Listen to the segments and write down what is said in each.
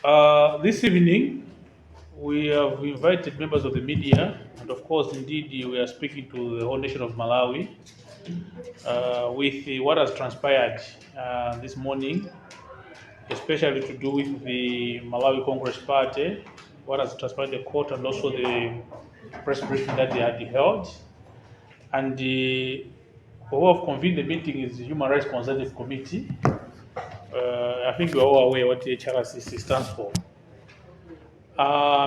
This evening, we have invited members of the media, and of course, indeed, we are speaking to the whole nation of Malawi with what has transpired this morning, especially to do with the Malawi Congress Party, what has transpired in the court, and also the press briefing that they had held. And who have convened the meeting is the Human Rights Consultative Committee. I think we are all aware what the HRCC stands for.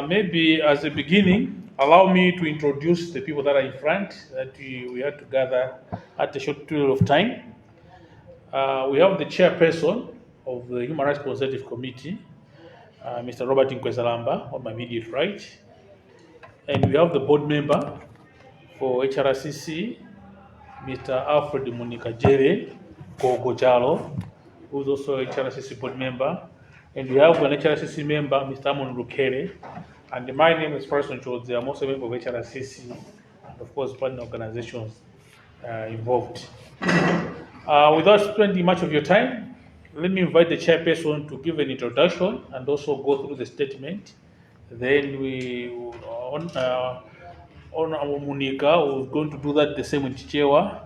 Maybe as a beginning, allow me to introduce the people that are in front that we had to gather at a short period of time. We have the chairperson of the Human Rights Consultative Committee, Mr. Robert Mkwezalamba, on my immediate right. And we have the board member for HRCC, Mr. Alfred Munika Jere Gogo, who's also a HRCC board member. And we have an HRCC member, Mr. Amon Rukere. And my name is Farson Chodzi. I'm also a member of HRCC and, of course, partner organizations involved. Without spending much of your time, let me invite the chairperson to give an introduction and also go through the statement. Then we, on our Munika, we're going to do that the same in Chichewa.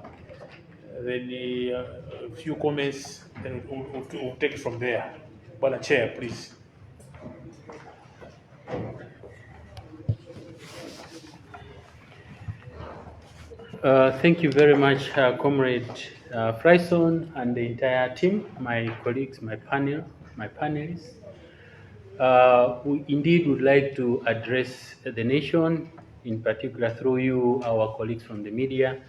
Then a few comments, then we'll take it from there. Bwana Chair, please. Thank you very much, Comrade Fryson and the entire team, my colleagues, my panel, my panelists. We indeed would like to address the nation, in particular through you, our colleagues from the media.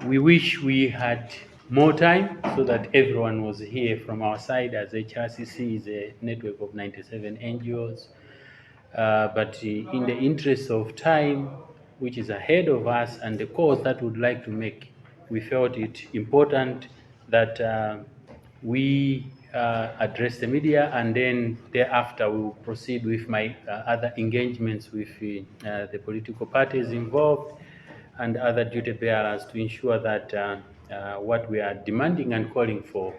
We wish we had more time so that everyone was here from our side, as HRCC is a network of 97 NGOs. But in the interest of time, which is ahead of us, and the cause that we'd like to make, we felt it important that we address the media, and then thereafter we will proceed with my other engagements with the political parties involved and other duty bearers to ensure that what we are demanding and calling for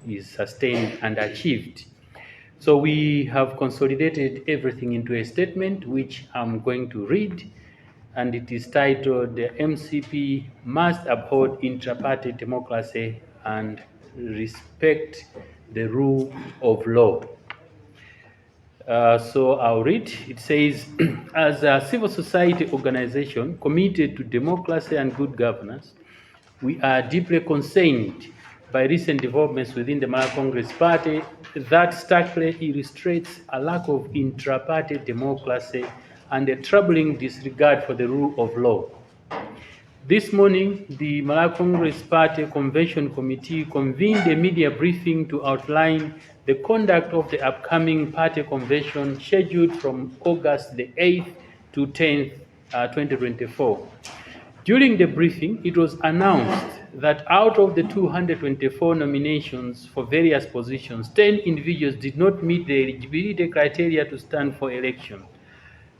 is sustained and achieved. So we have consolidated everything into a statement, which I'm going to read, and it is titled, "The MCP Must Uphold Intraparty Democracy and Respect the Rule of Law." So I'll read. It says, as a civil society organization committed to democracy and good governance, we are deeply concerned by recent developments within the Malawi Congress Party that starkly illustrates a lack of intra-party democracy and a troubling disregard for the rule of law. This morning, the Malawi Congress Party Convention Committee convened a media briefing to outline the conduct of the upcoming party convention scheduled from August the 8th to 10th, 2024. During the briefing, it was announced that out of the 224 nominations for various positions, 10 individuals did not meet the eligibility criteria to stand for election.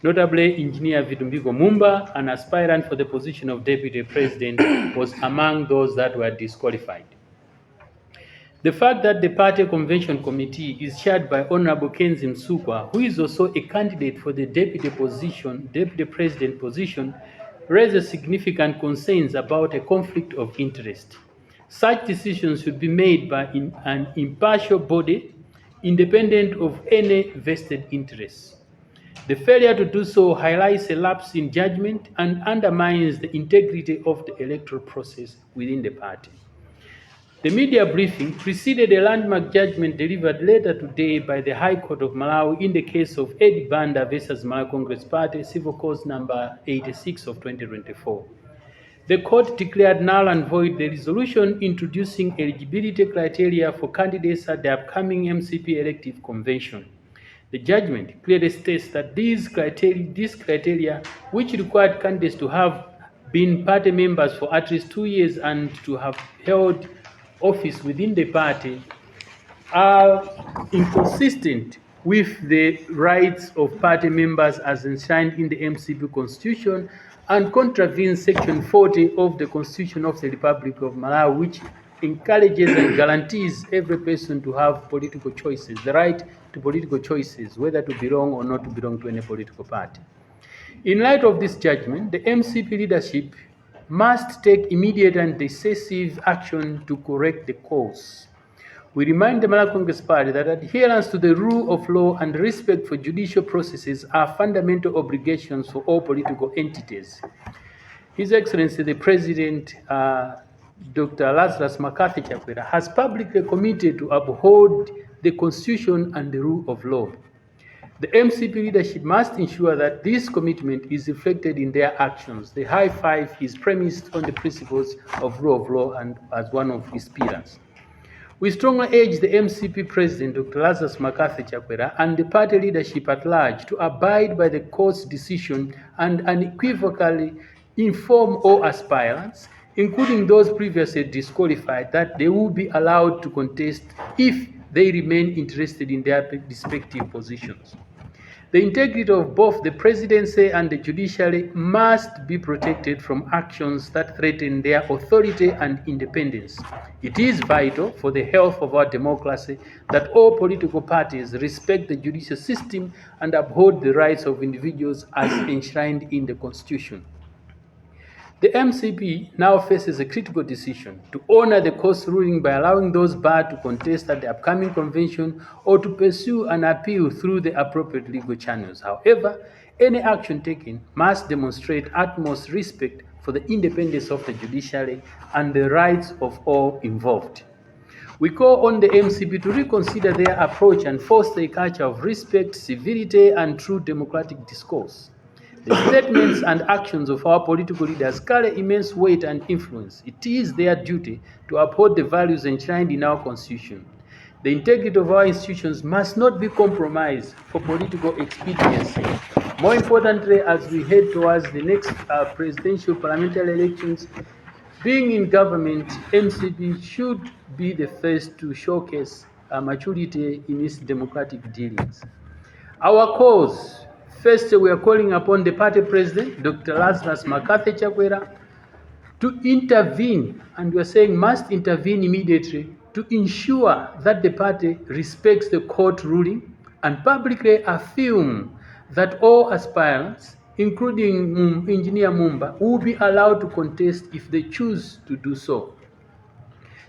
Notably, Engineer Vitumbiko Mumba, an aspirant for the position of Deputy President, was among those that were disqualified. The fact that the Party Convention Committee is chaired by Honorable Kenzi Msukwa, who is also a candidate for the Deputy President position, raises significant concerns about a conflict of interest. Such decisions should be made by an impartial body, independent of any vested interests. The failure to do so highlights a lapse in judgment and undermines the integrity of the electoral process within the party. The media briefing preceded a landmark judgment delivered later today by the High Court of Malawi in the case of Eddie Banda versus Malawi Congress Party, Civil Cause number 86 of 2024. The court declared null and void the resolution introducing eligibility criteria for candidates at the upcoming MCP elective convention. The judgment clearly states that these criteria, which required candidates to have been party members for at least 2 years and to have held office within the party, are inconsistent with the rights of party members as enshrined in the MCP Constitution and contravenes Section 40 of the Constitution of the Republic of Malawi, which encourages and guarantees every person to have political choices, the right to political choices, whether to belong or not to belong to any political party. In light of this judgment, the MCP leadership must take immediate and decisive action to correct the course. We remind the Malawi Congress Party that adherence to the rule of law and respect for judicial processes are fundamental obligations for all political entities. His Excellency the President, Dr. Lazarus McCarthy Chakwera, has publicly committed to uphold the Constitution and the rule of law. The MCP leadership must ensure that this commitment is reflected in their actions. The High Five is premised on the principles of rule of law and as one of its pillars. We strongly urge the MCP President, Dr. Lazarus McCarthy Chakwera, and the party leadership at large to abide by the court's decision and unequivocally inform all aspirants, including those previously disqualified, that they will be allowed to contest if they remain interested in their respective positions. The integrity of both the presidency and the judiciary must be protected from actions that threaten their authority and independence. It is vital for the health of our democracy that all political parties respect the judicial system and uphold the rights of individuals as enshrined in the Constitution. The MCP now faces a critical decision to honor the court's ruling by allowing those barred to contest at the upcoming convention or to pursue an appeal through the appropriate legal channels. However, any action taken must demonstrate utmost respect for the independence of the judiciary and the rights of all involved. We call on the MCP to reconsider their approach and foster a culture of respect, civility, and true democratic discourse. The statements and actions of our political leaders carry immense weight and influence. It is their duty to uphold the values enshrined in our Constitution. The integrity of our institutions must not be compromised for political expediency. More importantly, as we head towards the next presidential parliamentary elections, being in government, MCP should be the first to showcase maturity in its democratic dealings. Our cause. First, we are calling upon the party president, Dr. Lazarus McCarthy Chakwera, to intervene, and we are saying must intervene immediately to ensure that the party respects the court ruling and publicly affirm that all aspirants, including Engineer Mumba, will be allowed to contest if they choose to do so.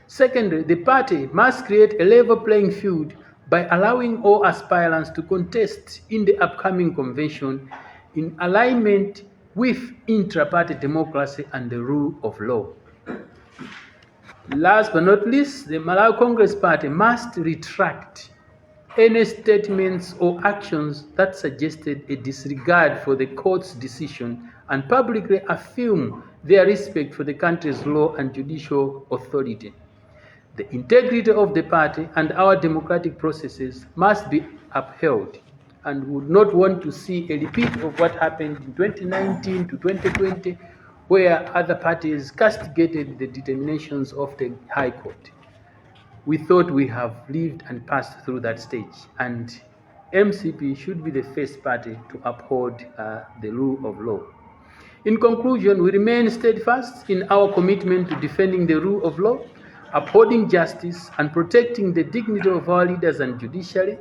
Secondly, the party must create a level playing field by allowing all aspirants to contest in the upcoming convention in alignment with intra-party democracy and the rule of law. Last but not least, the Malawi Congress Party must retract any statements or actions that suggested a disregard for the court's decision and publicly affirm their respect for the country's law and judicial authority. The integrity of the party and our democratic processes must be upheld, and would not want to see a repeat of what happened in 2019 to 2020, where other parties castigated the determinations of the High Court. We thought we have lived and passed through that stage, and MCP should be the first party to uphold the rule of law. In conclusion, we remain steadfast in our commitment to defending the rule of law, upholding justice, and protecting the dignity of our leaders and judiciary.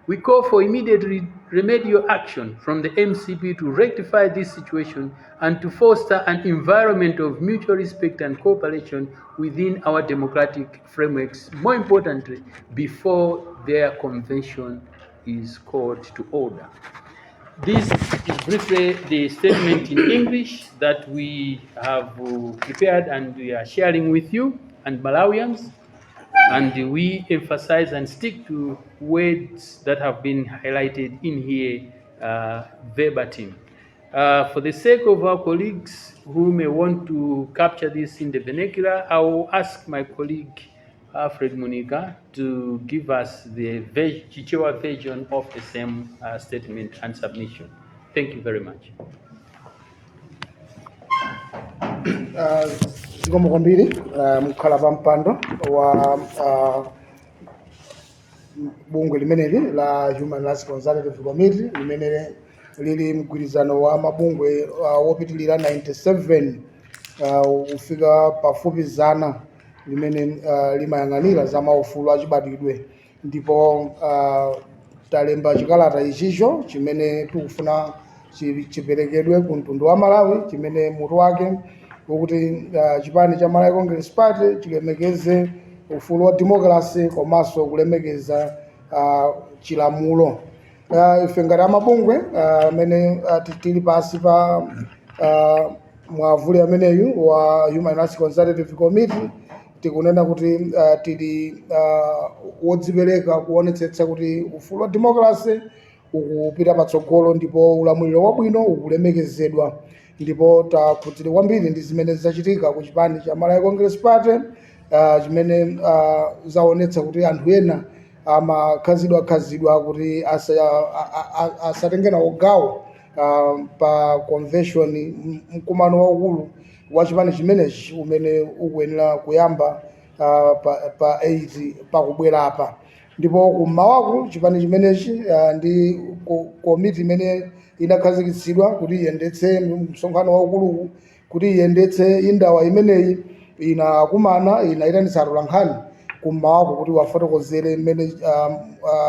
We call for immediate remedial action from the MCP to rectify this situation and to foster an environment of mutual respect and cooperation within our democratic frameworks, more importantly, before their convention is called to order. This is briefly the statement in English that we have prepared and we are sharing with you and Malawians. And we emphasize and stick to words that have been highlighted in here verbatim. For the sake of our colleagues who may want to capture this in the vernacular, I will ask my colleague Alfred Munika to give us the Chichewa version of the same statement and submission. Thank you very much. Zikomo kwambiri mkhala pa mpando wa bungwe limeneli la Human Rights Consultative Committee, limene lili mgwirizano wa mabungwe wopitilira 97 kufika pafupi 100. limene limayang'anira za maufulu achibadwidwe. Ndipo talemba chikalata ichicho chimene tikufuna chiperekedwe ku mtundu wa Malawi, chimene mutu wake ukuti chipani cha Malawi Congress Party chilemekeze ufulu wa democracy komanso kulemekeza chilamulo. Ife ngati amabungwe amene tili pasi pa mwavuli ameneyu wa Human Rights Consultative Committee, tikunena kuti tili wodzipereka kuonetsetsa kuti ufulu wa democracy ukupita patsogolo ndipo ulamuliro wabwino ukulemekezedwa. Ndipo takhudzidwa kwambiri ndi zimene zachitika ku chipani cha Malawi Congress Party, chimene zaonetsa kuti anthu ena amakhazidwakhazidwa kuti asatenge nawo gawo pa convention, mkumano waukulu wa chipani chimenechi umene ukuyenera kuyamba pa 8 pakubwera apa. Ndipo kummawaku chipani chimenechi ndi komiti imene inakhazikitsidwa kuti iyendetse msonkhano waukuluwu, kuti iyendetse indaba imeneyi, inakumana, inayitanitsa atolankhani kummawaku kuti wafotokozere mmene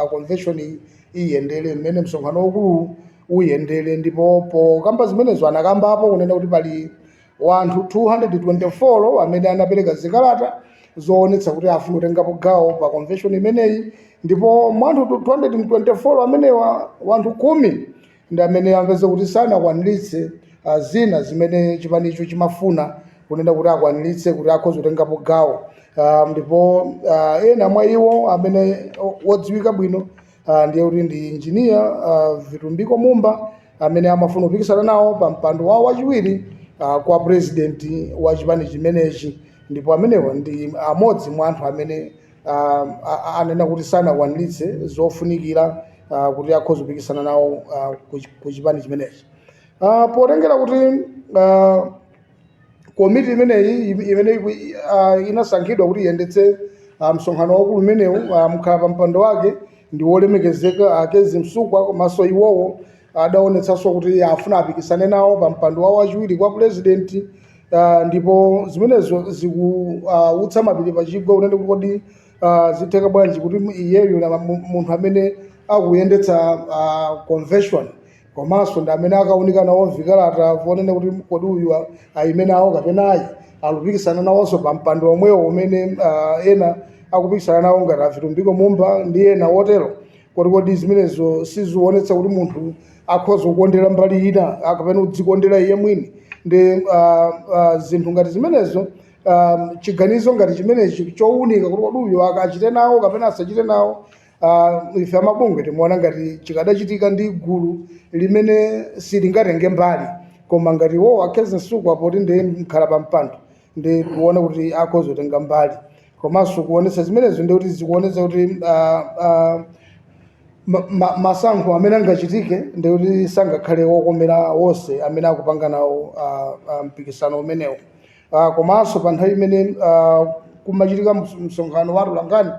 convention iyendere, mmene msonkhano waukuluwu uyendere. Ndipo pokamba zimenezo anakambapo kunena kuti pali wanthu 224 amene anapereka zikalata zoonetsa kuti afuna kutengapo gawo pa convention imeneyi. Ndipo mwa anthu 224 amenewa, wanthu 10 ndi amene amveze kuti sanakwaniritse zina zimene chipanicho chimafuna kunena kuti akwaniritse kuti akhoza kutengapo gawo. Ndipo ena mwa iwo amene wodziwika bwino ndiye kuti ndi Engineer Vitumbiko Mumba, amene amafuna kupikisana nawo pa mpando wawo wachiwiri kwa president wa chipani chimenechi. Ndipo amenewa ndi amodzi mwa anthu amene anena kuti sanakwaniritse zofunikira kuti akhoza kupikisana nawo ku chipani chimenechi. Potengera kuti komiti imeneyi imene inasankhidwa kuti iyendetse msonkhano waukulu umenewu, mkhala pa mpando wake ndi wolemekezeka Kezzie Msukwa, komanso iwowo adaonetsanso kuti afuna apikisane nawo pa mpando wawo wachiwiri kwa president. Ndipo zimenezo zikuutsa mapiri pachigwa kunena kuti kodi zitheka bwanji kuti iyeyo na munthu amene akuyendetsa convention, komanso ndi amene akaunika nawo vikalata vonena kuti kodi uyu ayime nawo kapena ayi, alupikisana nawonso pa mpando omwewo umene ena akupikisana nawo ngati aVitumbiko Mumba ndi ena otero? Kodi zimenezo sizionetsa kuti munthu akhoza kukondera mbali ina kapena kudzikondera iye mwini? Ndi zinthu ngati zimenezo, chiganizo ngati chimenechi chowunika kuti kodi uyu akachite nawo kapena asachite nawo, ife amabungwe timaona ngati chikadachitika ndi gulu limene silingatenge mbali, koma ngati iwowo aKezzie Msukwa, poti ndiye mkhala pa mpando, ndi kuona kuti akhoza kutenga mbali komanso kuonetsa zimenezo, ndi kuti zikuonetsa kuti masankho amene angachitike ndi kuti sangakhale wokomera wonse amene akupanga nawo mpikisano umenewo. Komanso pa nthawi imene kumachitika msonkhano wa atolankhani,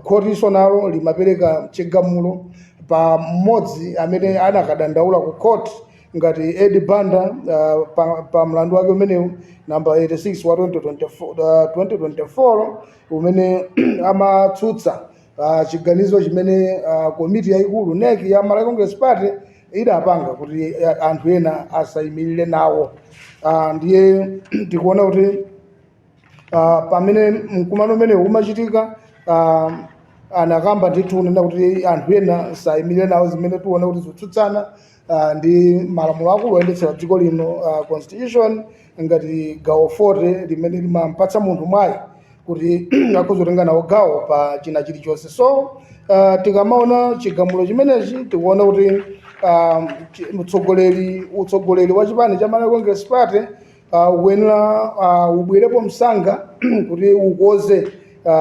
khotinso nalo limapereka chigamulo pa mmodzi amene anakadandaula ku court ngati Edi Banda, pa mlandu wake umenewu namba 86 wa 2024, 2024, umene amatsutsa chiganizo chimene komiti yayikulu NEC ya Malawi Congress Party idapanga kuti anthu ena asayimirire nawo. Ndiye tikuona kuti pamene mkumano umenewu umachitika, anakamba ndithu kunena kuti anthu ena sayimirire nawo, zimene tiona kuti zikutsutsana ndi malamulo akulu oyendetsera dziko lino, constitution, ngati gawo 40 limene limampatsa munthu mwayi kuti akhoza kutenga nawo gawo pa china chilichonse. So tikamaona chigamulo chimenechi, tikuona kuti utsogoleri wa chipani cha Malawi Congress Party ukuyenera ubwerepo msanga kuti ukoze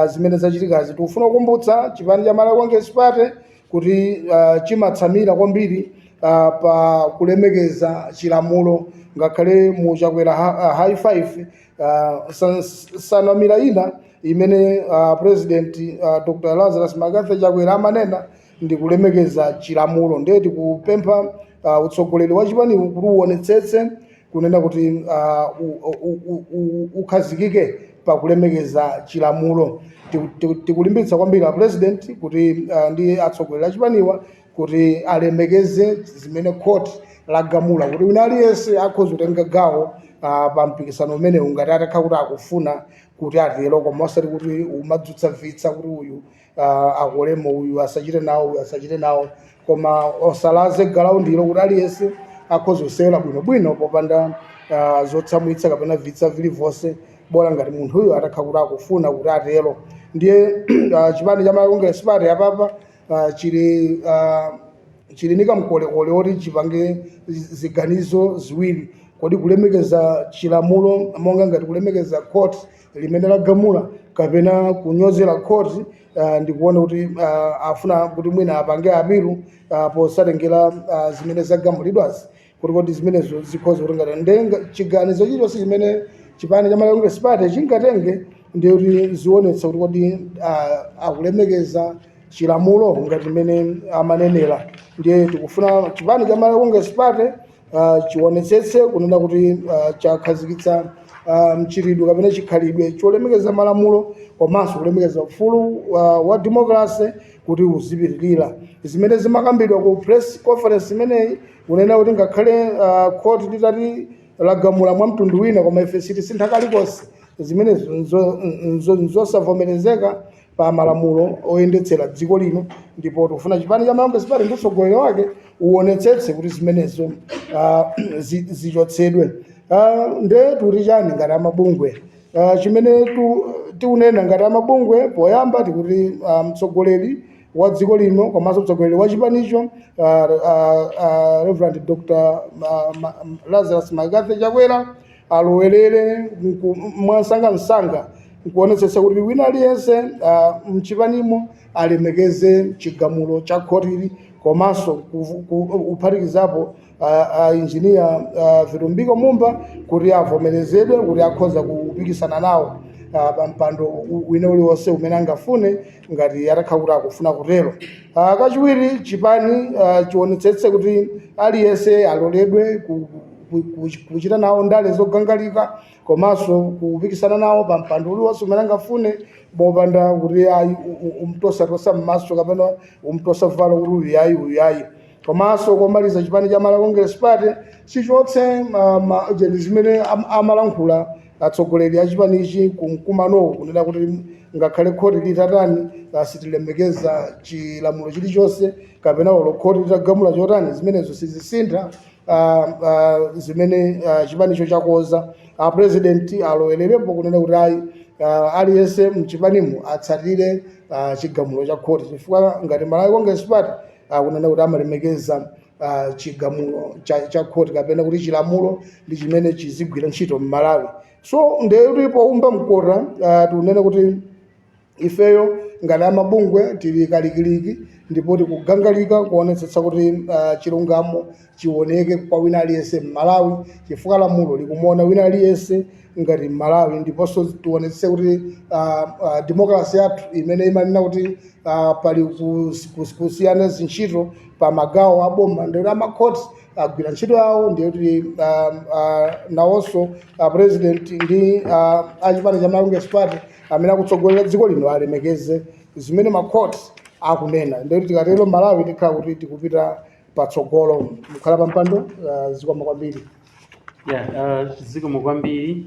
zimene zachitikazi. Tikufuna kukumbutsa chipani cha Malawi Congress Party kuti chimatsamira kwambiri pa kulemekeza chilamulo. Ngakhale mu Chakwera High Five, sanamira ina imene President Dr Lazarus McCarthy Chakwera amanena ndi kulemekeza chilamulo. Ndiye tikupempha utsogoleri wa chipaniwu kuti uonetsetse kunena kuti ukhazikike pa Pakulemekeza chilamulo, tikulimbikitsa kwambiri a president kuti ndi atsogoleri achipaniwa kuti alemekeze zimene court lagamula, kuti wina aliyense akhoza kutenga gawo pa mpikisano umenewu ngati atakhala kuti akufuna kuti atero, koma osati kuti umadzutsa vitsa kuti uyu akolemo, uyu asachite nawo, uyu asachite nawo, koma osalaze ground-ilo, kuti aliyense akhoza kusewera bwinobwino popanda zotsamwitsa kapena vitsa vilivonse, bola ngati munthuyo atakhala kuti akufuna kuti atero. Ndiye chipani cha Malawi Congress Party apapa chili ni kamkolekole woti chipange ziganizo ziwiri: kodi kulemekeza chilamulo, monga ngati kulemekeza court limene lagamula, kapena kunyozera court ndikuona kuti afuna kuti mwina apange appeal posatengera zimene zagamulidwazi, kuti kodi zimenezo zikhoza kuti ngati ndenga chiganizo chilichonse chimene chipani cha Malawi Congress Party chingatenge, ndiye kuti zionetsa kuti kodi akulemekeza chilamulo ngati mmene amanenera. Ndiye tikufuna chipani cha Malawi Congress Party chionetsetse kunena kuti chakhazikitsa mchitidwe kapena chikhalidwe cholemekeza malamulo komanso kulemekeza ufulu wa democracy kuti uzipitirira. Zimene zimakambidwa ku press conference imeneyi, kunena kuti ngakhale court litati lagamula mwa mtundu wina, koma ife sitisintha kalikonse, zimenezo nzosavomerezeka pa malamulo oyendetsera dziko lino. Ndipo tikufuna chipani cha Malawi Congress Party ndi utsogoleri wake uonetsetse kuti zimenezo zichotsedwe. Nde tikuti chani ngati amabungwe? Chimene tikunena ngati amabungwe, poyamba tikuti mtsogoleri wa dziko lino komanso mtsogoleri wa chipanicho, Reverend Dr. Lazarus McCarthy Chakwera, alowerere mwansangamsanga nkuonetsetsa kuti wina aliyense mchipanimo alemekeze chigamulo cha khotili, komanso kuphatikizapo injiniya Vitumbiko Mumba, kuti avomerezedwe kuti akhoza kupikisana nawo pa mpando wina uliwonse umene angafune ngati atakhala kuti akufuna kutero. Kachiwiri, chipani chionetsetse kuti aliyense aloledwe kuchita nawo ndale zogangalika komanso kupikisana nawo pa mpando uliwonse umene angafune, popanda kuti ayi, umtosatosa m'maso kapena umtosa valo kuti uyu ayi, uyu ayi. Komanso komaliza, chipani cha Malawi Congress Party sichotse zimene amalankhula atsogoleri a chipanichi kumkumanowo, kunena kuti ngakhale khoti litatani, sitilemekeza chilamulo chilichonse, kapena olo khoti litagamula chotani, zimenezo sizisintha zimene chipanicho chakoza. President alowererepo kunena kuti ayi, aliyense mchipanimo atsatire chigamulo cha khoti, chifukwa ngati Malawi Congress Party akunena kuti amalemekeza chigamulo cha khoti, kapena kuti chilamulo ndi chimene chizigwira ntchito m'Malawi. So ndiye kuti poumba mkota, tikunena kuti ifeyo ngati amabungwe tili kalikiliki ndipo tikugangalika kuonetsetsa kuti chilungamo chioneke kwa wina aliyense m'Malawi, chifukwa lamulo likumuona wina aliyense ngati m'Malawi. Ndiponso tionetse kuti democracy yathu imene imanena kuti pali kusiyana zintchito pa magawo a boma, ndiye amakhoti agwira ntchito yawo, ndiye kuti nawonso president ndi achipani cha Malawi Congress Party amene akutsogolera dziko lino alemekeze zimene makhoti akunena. Ndiye kuti tikatero, Malawi tikhala kuti tikupita patsogolo. Mukhala pa mpando. Zikomo kwambiri. Yeah, zikomo kwambiri.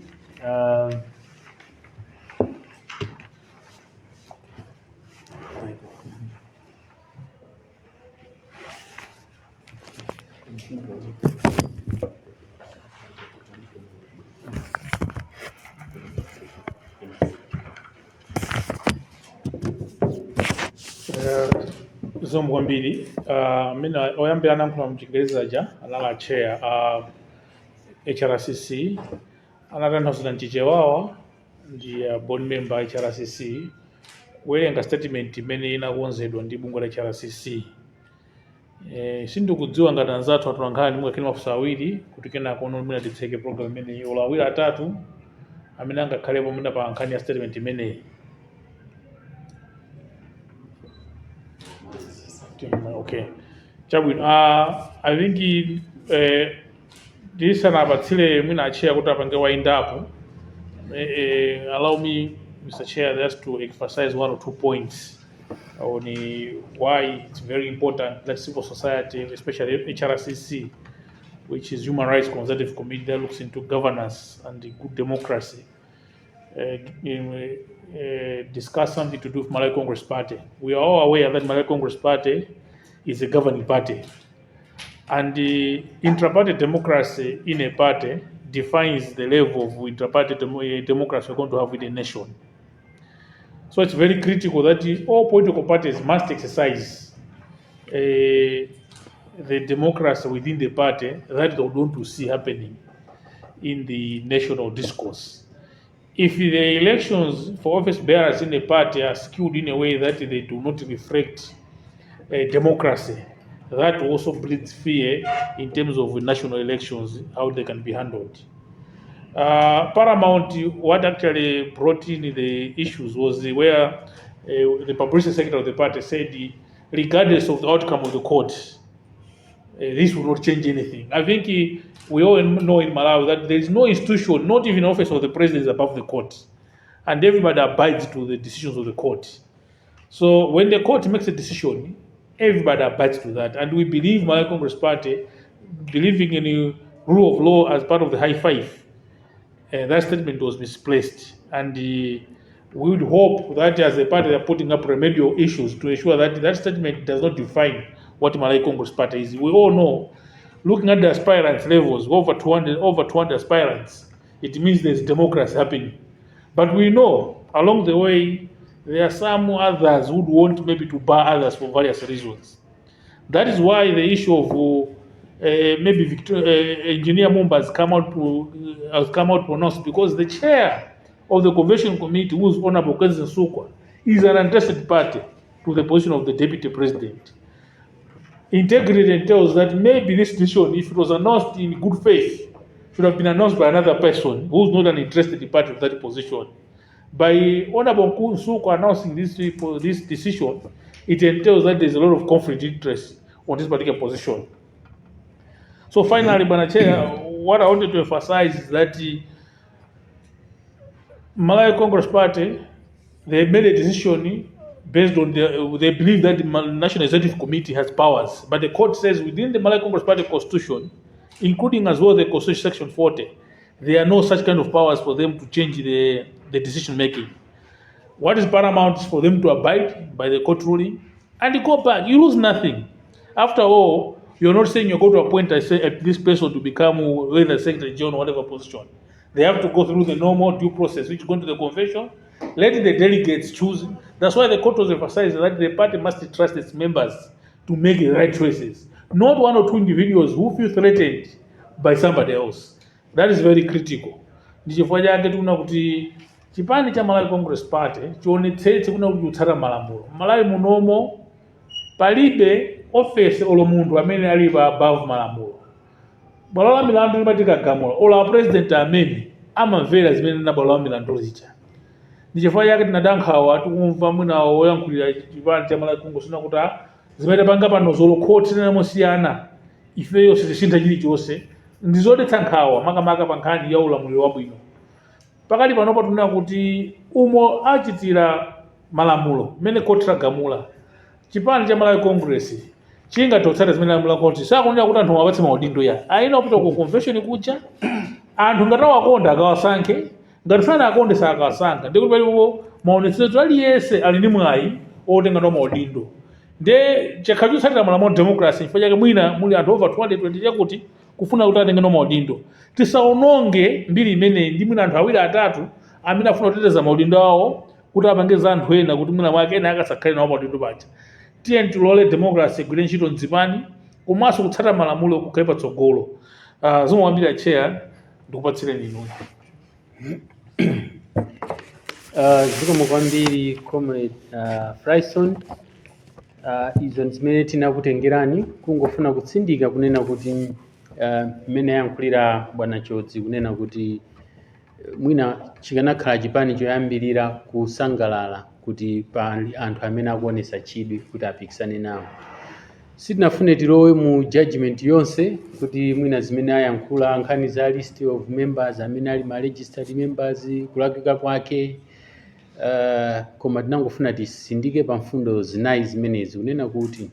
Zikomo kwambiri. Amene oyambira anayankhula mchingerezi aja anali a chair a HRCC, anatanthauzira mchichewawa ndi board member a HRCC, kuwerenga statement imene inakonzedwa ndi bungwe la HRCC. Sindikudziwa ngati anzathu atolankhani mungakhale mafunso awiri, kuti kenako ono mwina titseke program imeneyi, olo awiri atatu amene angakhalepo mwina pa nkhani ya statement imeneyi. Okay, chabwino. I think ndisanapatsire mwina a chair kuti apange wind up, Allow me, Mr. Chair, just to emphasize one or two points on why it's very important that civil society, especially HRCC, which is Human Rights Consultative Committee that looks into governance and the good democracy, discuss something to do with Malawi Congress Party. We are all aware that Malawi Congress Party is a governing party. And the intraparty democracy in a party defines the level of intraparty democracy we're going to have with the nation. So it's very critical that all political parties must exercise the democracy within the party that they want to see happening in the national discourse. If the elections for office bearers in the party are skewed in a way that they do not reflect democracy, that also breeds fear in terms of national elections, how they can be handled. Paramount, what actually brought in the issues was where the publicity secretary of the party said, regardless of the outcome of the court, this will not change anything. I think we all know in Malawi that there is no institution, not even office of the president, is above the court. And everybody abides to the decisions of the court. So when the court makes a decision, everybody abides to that. And we believe, Malawi Congress Party, believing in the rule of law as part of the high five, that statement was misplaced. And we would hope that as a party, they're putting up remedial issues to ensure that that statement does not define what Malawi Congress Party is. We all know, looking at the aspirants levels, over 200 aspirants, it means there's democracy happening. But we know along the way, there are some others who would want maybe to bar others for various reasons. That is why the issue of maybe Engineer Mumba has come out pronounced, because the chair of the convention committee, who is Honorable Kezzie Msukwa, is an interested party to the position of the deputy president. Integrity entails that maybe this decision, if it was announced in good faith, should have been announced by another person who's not an interested party of that position. By Honorable Msukwa announcing this decision, it entails that there's a lot of conflict interest on this particular position. So finally, Bwana Chair, what I wanted to emphasize is that the Malawi Congress Party, they made a decision based on they believe that the National Executive Committee has powers. But the court says within the Malawi Congress Party constitution, including as well the Constitution Section 40, there are no such kind of powers for them to change the decision making. What is paramount is for them to abide by the court ruling and go back. You lose nothing. After all, you're not saying you're going to appoint this person to become whether secretary general or whatever position. They have to go through the normal due process, which go to the convention, let the delegates choose. That's why the court was emphasizing that the party must trust its members to make the right choices, not one or two individuals who feel threatened by somebody else. That is very critical. Ndi chifukwa chake tikuona kuti chipani cha Malawi Congress Party chionetsetse kuna kuti kutsata malamulo. Malawi munomo palibe ofesi olo munthu amene ali pa above malamulo. Bwalo la milandu limati kagamula, olo a president amene amamvera zimene na bwalo la milandu zija. Ndi chifukwa chake tinada nkhawa tikumva mwina woyankhulira chipani cha Malawi Congress kuti, "Ah, zimene tapanga pano zolo khoti mosiyana, ifeyo sitisintha chilichonse." Ndi zodetsa nkhawa, makamaka pa nkhani ya ulamuliro wabwino. Pakali panopa tunena kuti umo achitira malamulo mmene khoti lagamula, chipani cha Malawi Congress chingathe kutsata zimene lamula khoti. Sakunena kuti anthu awapatse maudindo ya ayina kupita ku convention kuja. Anthu ngati awakonda akawasankhe, ngati sana akonde sakawasankha. Ndikuti palipo maonetsetso, aliyense ali ndi mwayi otenga nawo maudindo. Nde chakhala chotsatira malamulo a democracy. Chifukwa chake mwina muli anthu over 220 chakuti kufuna kuti atenge nawo maudindo. Tisaononge mbiri imeneyi ndi mwina anthu awiri atatu amene afuna kuteteza maudindo awo kuti apange za anthu ena, kuti mwina mwake ena akasakhale nawo maudindo paja. Tiye tilole democracy igwire ntchito mdzipani, komanso kutsata malamulo kukhale patsogolo. Zikomo kwambiri, Chair, ndikupatsireni inuyo. Zikomo kwambiri, Comrade Fryson. Izo ndi zimene tinakutengerani, kungofuna kutsindika kunena kuti mmene ayankhulira bwana Chodzi, kunena kuti mwina chikanakhala chipani choyambirira kusangalala kuti pali anthu amene akuonesa chidwi kuti apikisane nawo. Sitinafune tilowe mu judgment yonse kuti mwina zimene ayankhula, nkhani za list of members amene ali ma registered members, kulakwika kwake, koma tinangofuna tisindike pa mfundo zinayi zimenezi, kunena kuti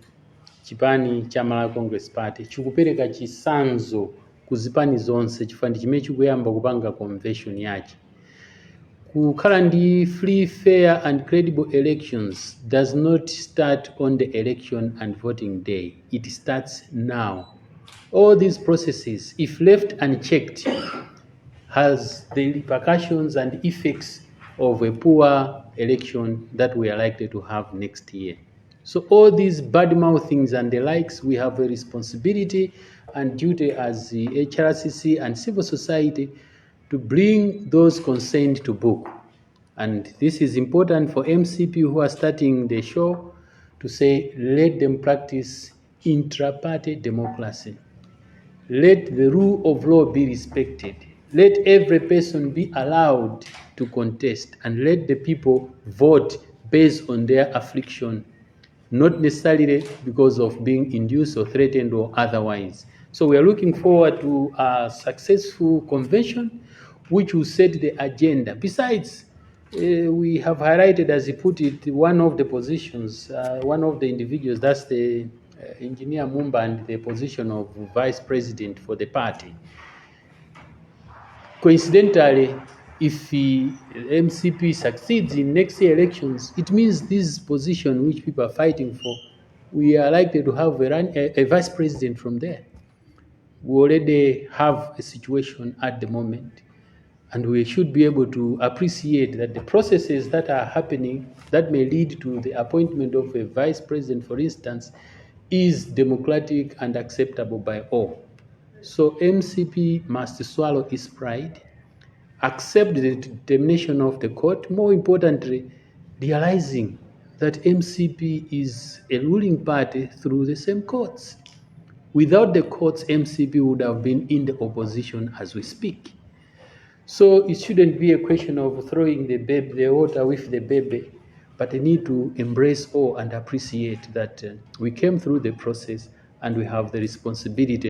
chipani cha Malawi Congress Party chikupereka chitsanzo ku zipani zonse, chifukwa ndi chimene chikuyamba kupanga convention yake. Kukhala ndi free, fair and credible elections does not start on the election and voting day. It starts now. All these processes, if left unchecked, has the repercussions and effects of a poor election that we are likely to have next year. So all these bad mouthings and the likes, we have a responsibility and duty as the HRCC and civil society to bring those concerned to book. And this is important for MCP who are starting the show to say, let them practice intra-party democracy. Let the rule of law be respected. Let every person be allowed to contest and let the people vote based on their affliction, not necessarily because of being induced or threatened or otherwise. So we are looking forward to a successful convention which will set the agenda. Besides, we have highlighted, as he put it, one of the positions, one of the individuals, that's the Engineer Mumba, and the position of vice president for the party. Coincidentally, if the MCP succeeds in next year elections, it means this position which people are fighting for, we are likely to have a vice president from there. We already have a situation at the moment, and we should be able to appreciate that the processes that are happening that may lead to the appointment of a vice president, for instance, is democratic and acceptable by all. So MCP must swallow its pride, accept the determination of the court, more importantly, realizing that MCP is a ruling party through the same courts. Without the courts, MCP would have been in the opposition as we speak. So it shouldn't be a question of throwing the baby, the water with the baby, but they need to embrace all and appreciate that we came through the process and we have the responsibility.